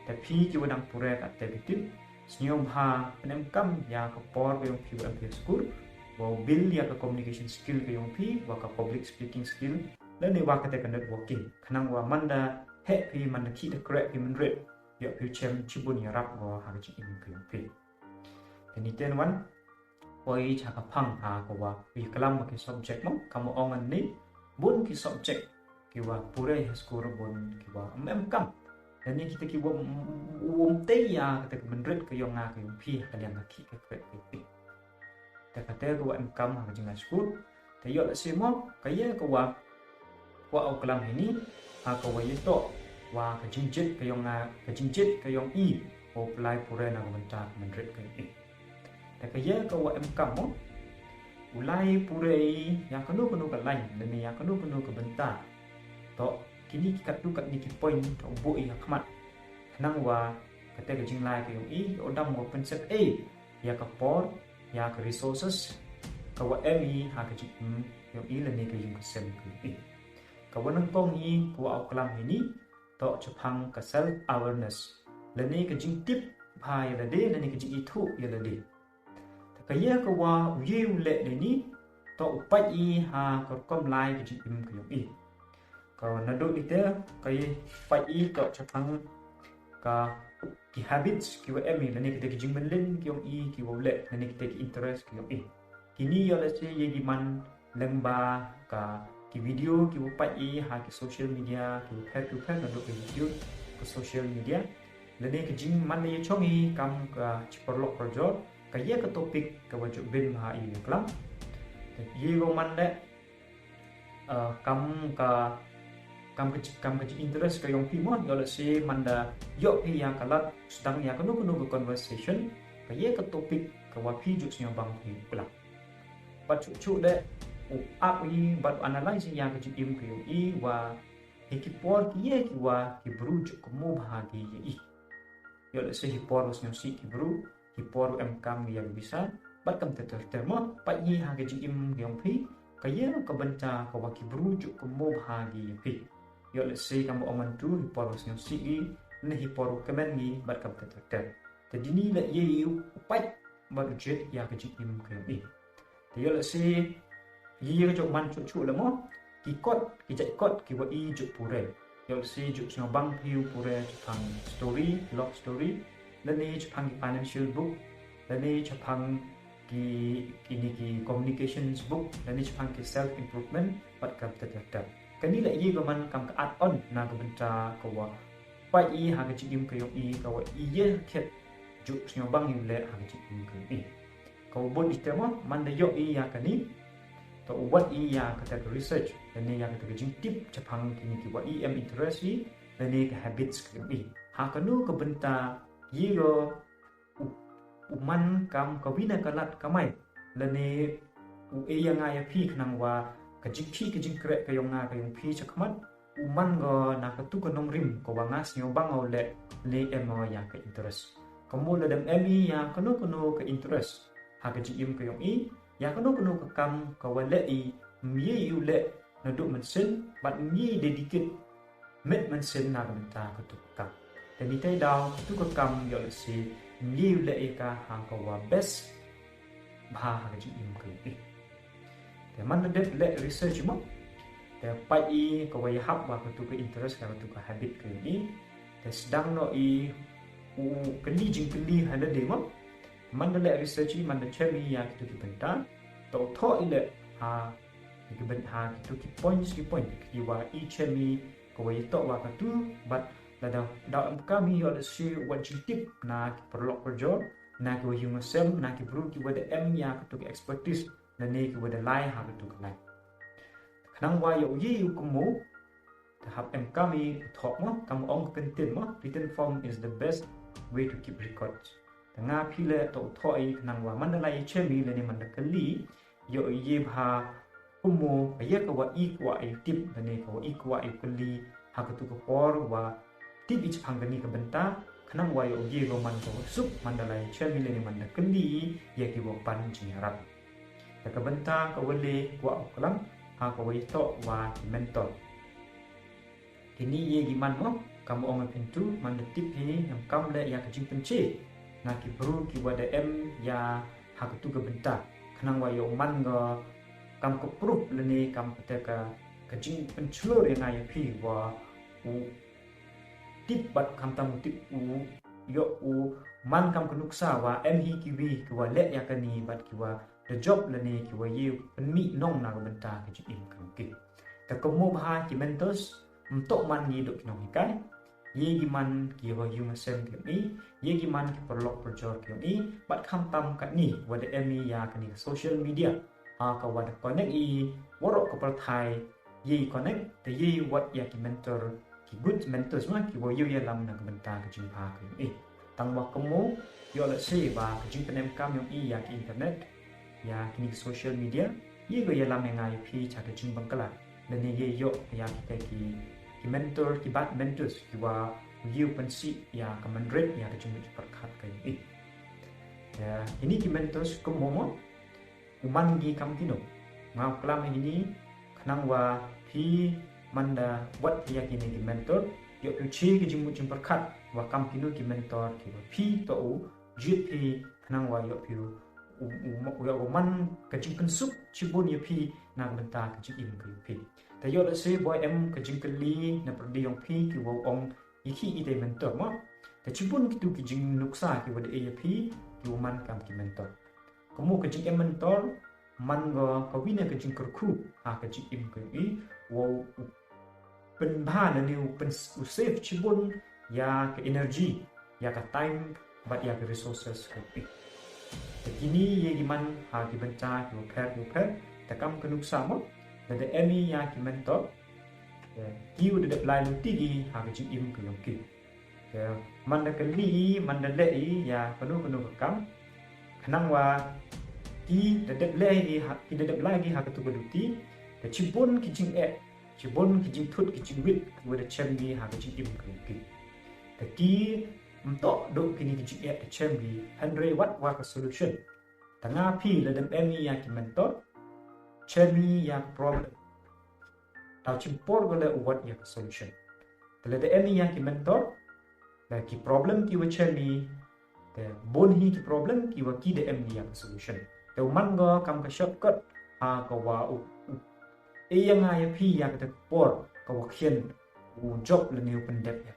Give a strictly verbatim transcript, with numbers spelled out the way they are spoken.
Te phi ki wa dang pure kat te ki tip, sngewbha pynemkam ya ka por ka yong phi wa em phi ha skur, wa build ya ka communication skill ka yong phi, wa ka public speaking skill, lane wa ka te ka networking. Khnang wa man da heh phi, man da khih da kreh phi mynrit, yoh phi u chem chibun yarap wa ha ka jingim ka yong phi. Te ni ten wan, poi cha ka phang ha ka wa, wi klam wa ki subject mo, kam ong ni, bun ki subject, ki wa pure ha skur bun ki wa em kam. Te ni kita ki wa, wa te ya, kita ki mynrit ka yong nga ka yong phi, ka liang ka khih ka kreh ka phi. Te ka te ka wa em kam ha ka jinglai skur. Te yoh la si mo, ka ye ka wa, wa u klam hini, ha ka wa ye toh, wa ka jingjit ka yong nga, ka jingjit ka yong i, o plai pure na ka bynta ka mynrit ka yong i. Te ka ye ka wa em kam mo, u lai pure i, ya kanu kanu ka line, lane ya kanu kanu ka bynta. Toh, kini ki katu kat ni ki point, toh u buh i ha khmat. Khnang wa, ka te ka jinglai ka yong i, o dam wa pynsep e, ya ka por, ya ka resources, ka wa em i ha ka jingim yong i lane ka yung ka sem ka yong i. Ka wa nyngkong i, ka wa u klam hini, toh chaphang ka self awareness. Lane ka jingtip bha ya lade, lane ka jingithuh ya lade. Te ka ye ka wa u ye u leh de ni, toh u pait i ha ka rukom lai ka jingim ka yong i. Ka naduh ni te, ka ye pait i toh chaphang ka ki habits ki wa em i, lane kita ki jingmynlin ki yong i ki wa u leh, lane kita ki interest ki yong i. Kini yoh la si ye ki man lyngba ka ki video ki wa pait i ha ki social media, ki wa phet ki wa phet naduh ka YouTube, ka social media. Lane ka jingman da ye chong i kam ka chi paralok parajor, ka ye ka topic ka wa jubin ha i klam. Te ye wa man da, uh, kam ka, kam ka, kam ka jinginterest ka yong phi mo, yoh la si man da yoh phi ya ka lad, sdang ya kanu kanu ka conversation, ka ye ka topic ka wa phi ju sngewbang phi klam. Bad chuh chuh de, u ap i, bad u analyze ya ka jingim ka yong i wa, hi ki por ki ye ki wa, ki bru ju kynmaw bha ki ya i. Yoh la si hi por wa sngewsih ki bru, hi por wa em kam ya ka bisa, bad kam te ter ter mo, pait i ha ka jingim ka yong phi, ka ye ka bynta ka wa ki bru ju kynmaw bha ki ya phi. Yoh la si kam wa ong man tu, hi por wa sngewsih i, ne hi por wa kmen i, bad kam te ter ter. Te dini la ye i u pait, bad u jit ya ka jingim ka yong i. Te yoh la si, ye ka ju man chuh chuh la mo, ki kot, ki jait kot, ki wa i ju pure. Yoh la si ju sngewbang phi u pure chaphang story, love story, lane chaphang ki financial book, lane chaphang ki, kini ki communications book, lane chaphang ki self improvement, bad kam te ter ter. Kani la ye ka man kam ka add on na ka bynta ka wa pait i ha ka jingim ka yong i, ka wa i ye khet ju sngewbang i u leh ha ka jingim ka yong i. Ka wa bun i te mo, man da yoh i ya kani, toh u wad i ya ka te ka research, lane ya ka te ka jingtip chaphang kini ki wa i em interest i, lane ka habits ka yong i. Ha kanu ka bynta ye yoh u, u man kam ka wi na ka lad kamai, lane u e ya nga ya phi khnang wa ka jingkhih ka jingkreh ka yong nga ka yong phi chakhmat, u man ko na katu ka nongrim ka wa nga sngewbang o leh, leh em o ya ka interest. Ka mo la dem em i ya kanu kanu ka interest ha ka jingim ka yong i, ya kanu kanu ka kam ka wa leh i, ym ye i u leh naduh mynsiem, bad ym ye i dedicate met mynsiem na ka bynta katu ka kam. Te ni te daw katu ka kam yoh la si, ym ye i u leh i ka ha ka wa best bha ha ka jingim ka yong i. Te man da dep leh research i mo, te pait i ka wa ya hap wa katu ka interest ka, katu ka habit ka yong i. Te sdang noh i u kylli jingkylli ha lade mo. Man da leh research i, man da chem i ya kitu ki bynta, toh u thoh i leh ha ki bynta, kitu ki points, ki point ki wa i chem i, ka wa ya toh wa katu, bad lada daw em kam i, yoh la si u wat jingtip na ki paralok parajor, na ki wa yung wa sem, na ki bru ki wa da em ya katu ki expertise, lane ki wa da lai ha katu ka line. Khnang wa yoh u ye u kynmaw, te hap em kam i u thoh mo, kam ong ka kyntien mo, written form is the best way to keep records. Te nga phi leh toh u thoh i, khnang wa man da lai i chem i, lane man da kylli, yoh i ye bha kynmaw, ka ya ka wa i kwah i tip, lane ka wa i kwah i kylli, ha katu ka por wa tip i chaphang kani ka bynta, khnang wa yoh u ye ko man ka wa suk, man da lai i chem i, lane man da kylli i ya ki wa pan jingyarap. Te ka bynta ka wa le kwah u klam ha ka wa i toh wa ki mentor. Kini ye ki man mo, Kam ong pyntu, man da tip hi, em kam le ya ka jingpynche na ki bru ki wa da em ya ha katu ka bynta, khnang wa yoh man ko kam ka proof lane kam kata ka, ka jingpynchlur ya nga ya phi wa u tip bad khamtam u tip u yoh u man kam ka nuksa wa em hi ki wi ki wa leh ya kani bad ki wa da jop lane ki wa ye pynmih nong na ka bynta ka jingim ka yong ki. Te ka mo bha ki mentors, ym toh man ye dooh ki nonghikai, ye ki man ki wa yu ma sem ki yong i, ye ki man ki paralok parajor ki yong i, bad khamtam katni wa da em i ya kani ka social media, ha ka wa da connect i waroh ka pyrthai, ye i connect, te ye i wad ya ki mentor, ki good mentors ma, ki wa yoh yalam na ka bynta ka jingbha ka yong i. Tang wa ka mo, yoh lehse wa ka jingpynem kam yong i ya ki internet, ya kini ki social media, ye ko yalam ya nga ya phi cha ka jingbakla. Lane ye yoh ya ki, ki, ki mentor, ki bad mentors, ki wa ye pynsih ya ka man rit ya ka jingmut jingpyrkhat ka yong i. Ya, kini ki mentors ka mo mo, u man ki kam kino. Nga u klam ya kini, khnang wa phi man da wad ya kini ki mentor, yoh phi u che ki jingmut jingpyrkhat wa kam kino ki mentor ki wa phi toh u jied phi, khnang wa yoh phi u, u, u, u yoh u man ka jingkynsuk chibun ya phi na ka bynta ka jingim ka yong phi. Te yoh lehse boi em ka jingkylli na pyrdi yong phi ki wa ong i ki i te mentor mo. Te chibun kitu ki jingnuksa ki wa da e ya phi, ki wa man kam ki mentor. Ka mo ka jingem mentor, man ko ka wi na ka jingkyrkhu ha ka jingim ka yong i, wa u pynbha lane u pyn, u save chibun ya ka energy, ya ka time, bad ya ka resources ka yong i. Te kini ye ki man ha ki bynta ki wa pher ki wa pher, te kam ka nuksa mo, lada em i ya ki mentor, te ki wa da dep lai luti ki ha ka jingim ka yong ki. Te man da kylli i, man da leh i ya kano kano ka kam, khnang wa ki da dep leh i ha, ki da dep lai ki ha katu ka luti, te chibun ki jingeh, chibun ki jingthut ki jingwit ki wa da chem ki ha ka jingim ka yong ki. Te ki ym toh dooh kini ki jingeh da chem ki, hynrei wad wa ka solution. Te nga phi lada em i ya ki mentor, chem i ya ka problem, te chimpor ko le u wad ya ka solution. Te lada em i ya ki mentor, te ki problem ki wa chem i, te bun hi ki problem ki wa ki da em i ya ka solution. Te u man ko kam ka shortcut ha ka wa u, u e ya nga ya phi ya kata ka por ka wa khian u jop lane u pyndep ya